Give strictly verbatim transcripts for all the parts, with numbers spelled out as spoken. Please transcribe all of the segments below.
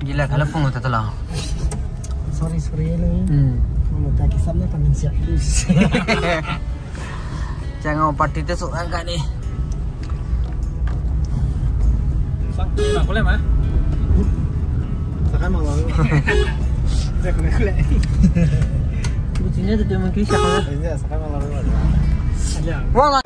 Gila kala phone ta tala. Sorry, sorry, hello. Hmm. Phone ta ki samna ta min siak. Chang party te so ang ka ni. Sang, na kule ma. Sakai ma lo. Sakai ma kule. Bu chine de tu mungkin sakai ma. Sakai ma lo. Wala.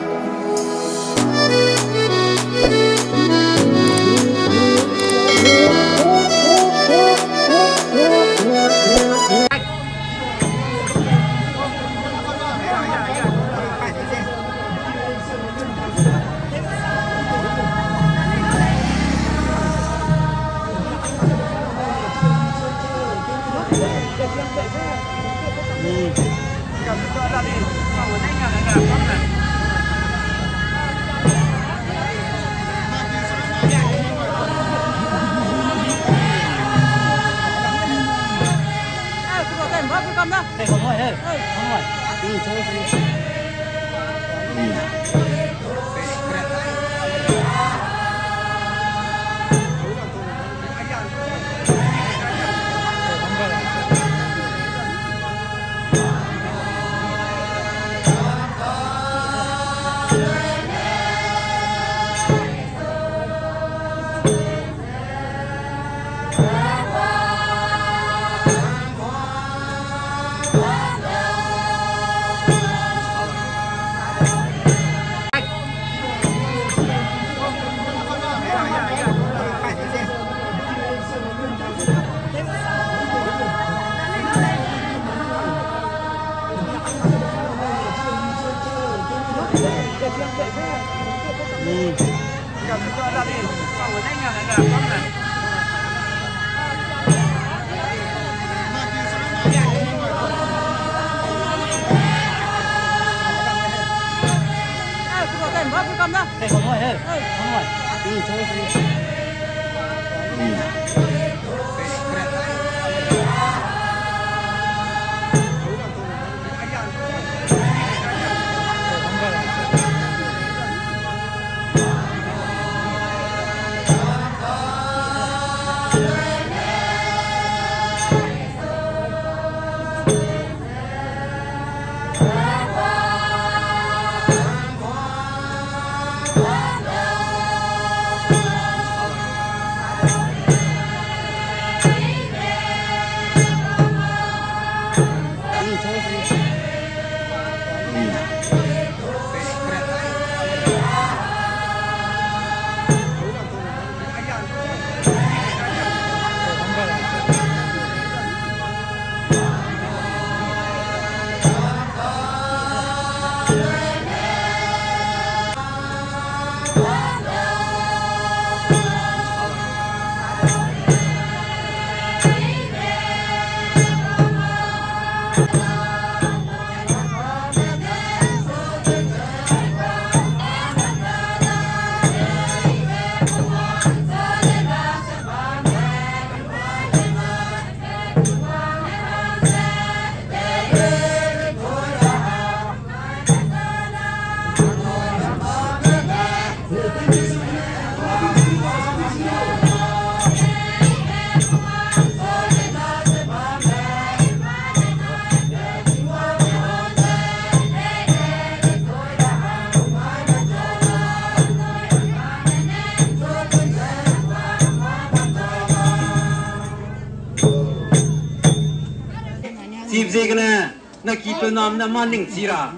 Chief ziegene, na ki pe nam ne ma ning chi ra.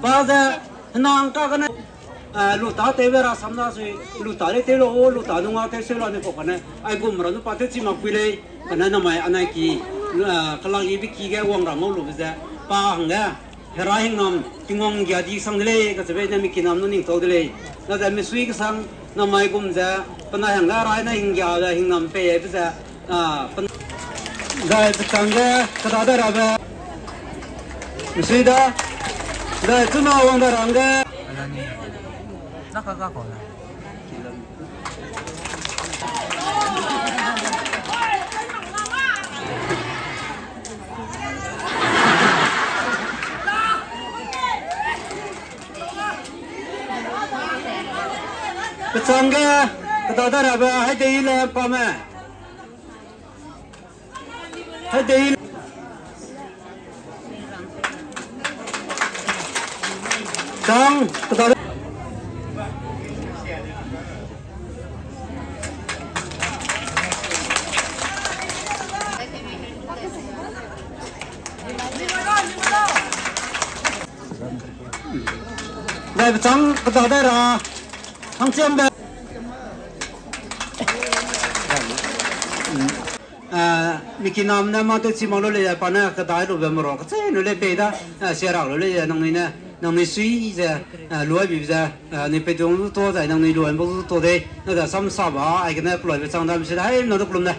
Pa ze, henang ka gene, eh, lu ta tew be rasam na sui, lu ta lei tew lo, lu ta nung a tew seu la ne kau kane, aigum ra nu pa tew chi mak pui lei, kane namai anai ki, eh, kelang ibe ki ge wang ra ngau lu be ze, pa hangge, Hera hingnam, Tingwang gia di sang de lei, kacheube ne mi kinam nu ning tau de lei. Na ze misui kesang, namai gum ze, penai hangge Hera ne hinggia de hingnam pei be ze, Ah, pen-, zai pechang ge, keda da rabe. Misui da, zai chuna wang da rang ge. Pechang ge, keda da rabe, hai de i le pa me. Hai dei. Chang, kedai. Dai bechang kedai dai ra. Hangchiam be. Ah, mikinam ne ma te chi ma lu le pa ne kedai lu be mero. Kacheu lu le pei da. Ah, sia ra lu le nangnui ne. Nangnui sui ze, ah, luai bi ze, ah, ni pei tuang zu to zai nangnui luai bu zu to dei. Na da sam sa ba, ai kene peloi bechang dam si da. Hai, na du kelum ne.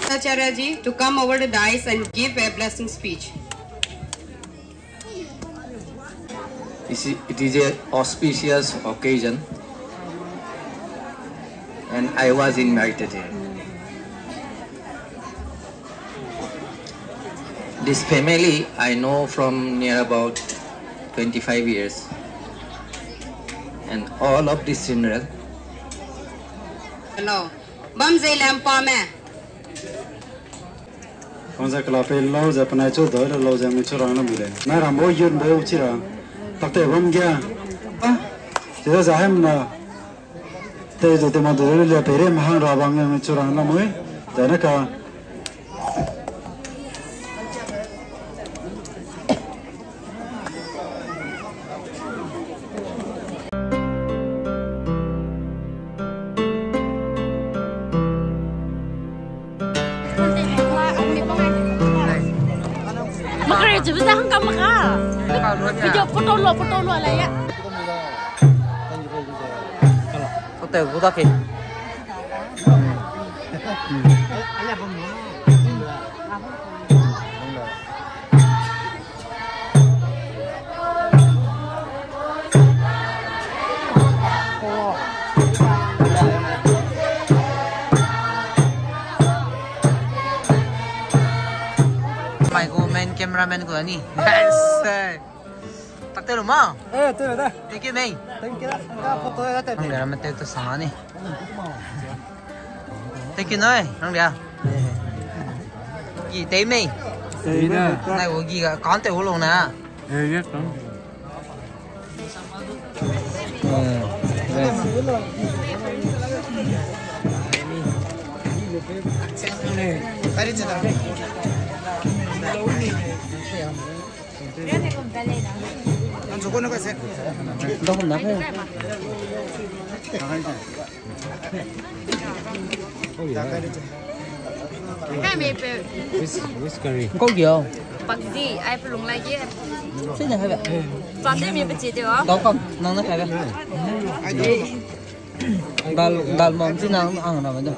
Acharya ji to come over the dais and give a blessing speech. It is, it is a auspicious occasion, and I was invited here. This family I know from near about twenty-five years, and all of these children. Hello. Bam zei lam pa me. Kangza kela pei lau ze penai chu doi le lau ze mi chu rang lam le. Nai ram bo yun bo u chi ra. Tak te bam ge. Ah, chi da za hem na. Te zo te ma doi le pei re ma hang ra bang mi chu rang lam ui. Za na ka. Makare jibe za hangka maka. Video photo lo, photo lo la ya. Hotel bu da ke. Mai gu main cameraman gu ani. Yes, sir. Tak te lu ma? Eh, te lu da. Thank you, mei. Thank you da. Ka photo ya te. Nang dia mate to sa ni. Thank you, noi. Nang dia. Ki te mei. Te na. Nai wo ki ga kan te wo long na. Eh, yes, kan. Eh, yes. Hai mei pe. Which, which curry? Kau gyo. Pakzi, ai pelung lagi. Sini hai ba. Pande mi peci de o. Kau kam, nang na hai ba. Dal, dal mom chi nang ang na ba do.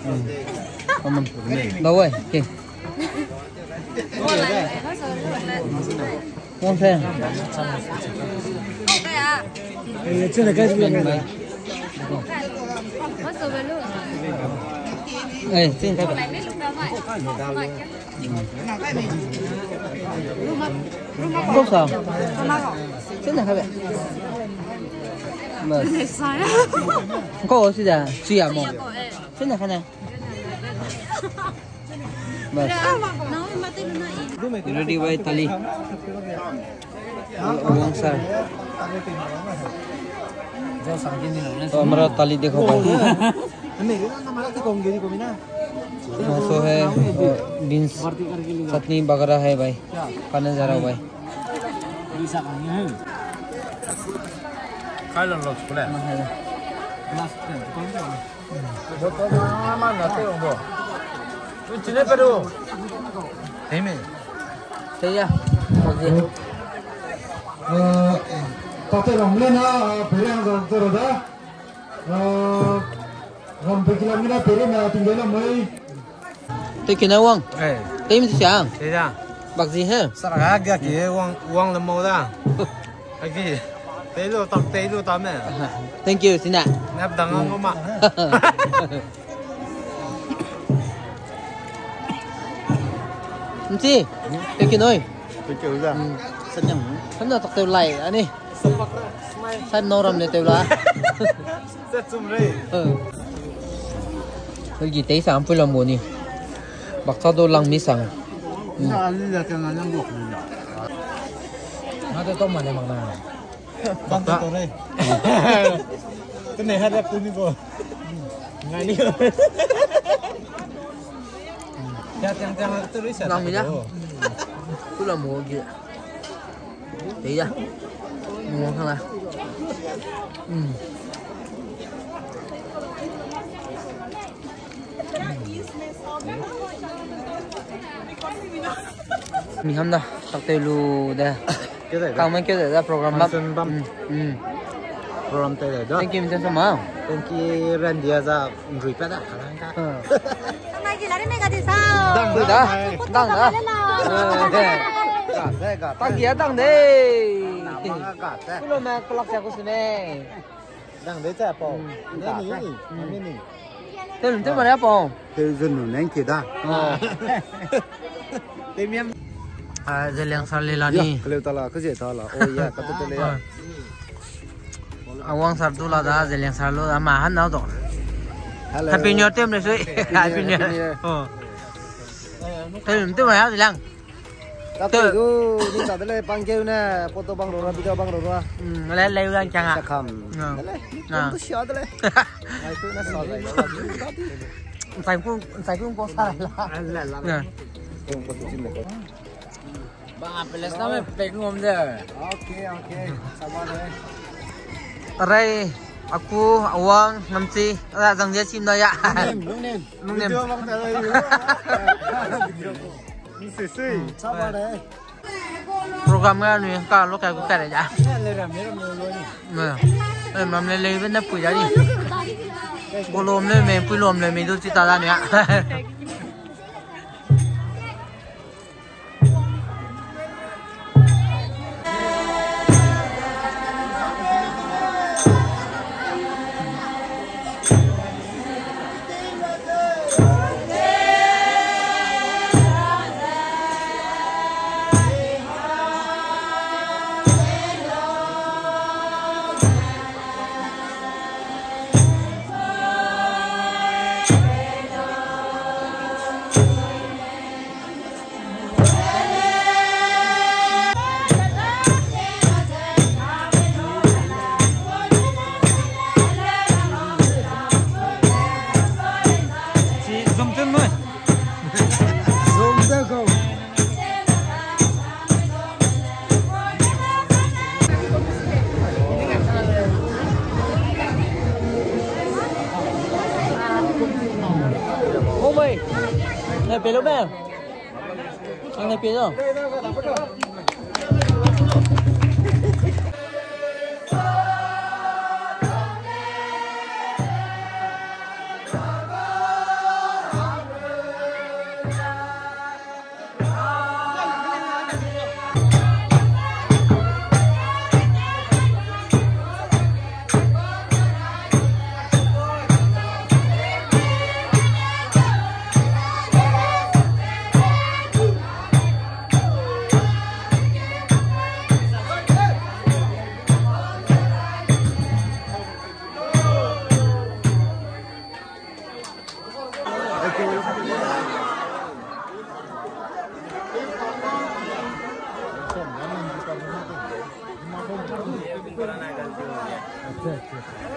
Hmm. Kamun. Ba wai, ke. Wang te. Eh, chin kai ba. Kau sa. Chin kai ba. Bas. Kau si da, si ya mo. Chin kai ne. Bas. Ready भाई, ताली। Wang sir। तो हमारा ताली देखो भाई। समोसा है, और beans, चटनी वगैरह है भाई। खाने जा रहा हूँ भाई। खा लो, लो, खुले। Tei ya. Pate ram le na, pere hang zang zero da. Ram pe kilam mina pere na tingge la mai. Thank you na wang. Eh. Thank you siang. Thank you. Bakzi he. Saraga ga ki wang, wang le mau da. Agi. Tei lu tak tei lu ta me. Thank you sina. Nap dang ang ma. Nchi. Thank you noi. Thank you da. Sanyang. Sana tak teu lai ani. Sai no ram ne teu la. Sa chum rei. Eh. Helgi tei sang pui lam bo ni. Bakcha do lang mi sang. Hmm. Na ali la ka na lang bo. Na de to ma ne mak na. Bakcha. Te ne ha de pui mi bo. Ngai ni. Ya tiang tiang tu ri sa. Lang mi ya. Pui lam bo gi. Tei ya. Ngau hang la. Hmm. Mi ham da, tak tei lu de. Keu dai da. Kang men keu dai da program bam. Function bam. Hmm, hmm. Program tei dai da. Thank you, Mister Soma. Thank you, Randy Aza. Nrui pa da, kalang ka. Hmm. Tang nai ki lari mega di sao. Dang da. Dang da. Eh, de. Ga de, ga de. Tang ki a dang de. Na ma ga ga de. Kulo me kulak sa ku sine. Dang de cha pau. Hmm. Ni ni. Hmm. Ni ni. Tem tem mare pau. Te zenu neng ki da. Oh. Te miam. Ah, Zeliang sar le la ni. Ya, kale ta la, kaze ta la. Oh ya, kata te le ya. Ah. Awang sar du la da, Zeliang sar lu da, ma han nau do. Hello. Happy New Year tem le sui. Happy New Year. Happy New Year. Oh. Tem tem mare Zeliang. Tap tu du, ni ta de le, pang keu ne, photo bang ro ra, video bang ro ra. Hmm, le, le, ulang kiang a. Sakam. Ah. Le, le. Ah. Tu sia de le. Ai, tu na sa le. Sai kung, sai kung ko sa la. La, la, la. Ah. Kung ko tu chin le ko. Bang a palace na me pek ngom de. Okay, okay. Sabar le. Arai, aku, awang, ngamchi, ala zang je chim da ya. Nung nem, nung nem. Nung nem. Video bang ta le. Video. Ni se se. Sabar le. Program ga nui ka lo ka ku ka re ja. Eh, mam le le be na pui ja ni. Bolom le me, pui lom le me du chi ta da ni a. Oh, mei. Ne, pelo me. Ang ne pelo.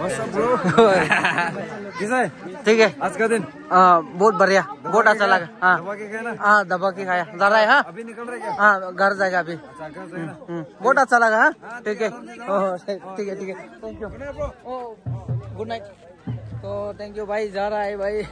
What's up, bro? कैसा है? ठीक है। आज का दिन? आ, बहुत बढ़िया, बहुत अच्छा लगा। हाँ। दबा के खाया ना? हाँ, दबा के खाया। जा रहा है, हाँ? अभी निकल रहे क्या? हाँ, घर जाएगा अभी। अच्छा, घर जाएगा ना? हम्म, बहुत अच्छा लगा, हाँ? हाँ, ठीक है। ठीक है, ठीक है। ओ, ठीक है, ठीक है। Thank you। Good night, bro। O, good night। तो thank you भाई, जा रहा है भाई।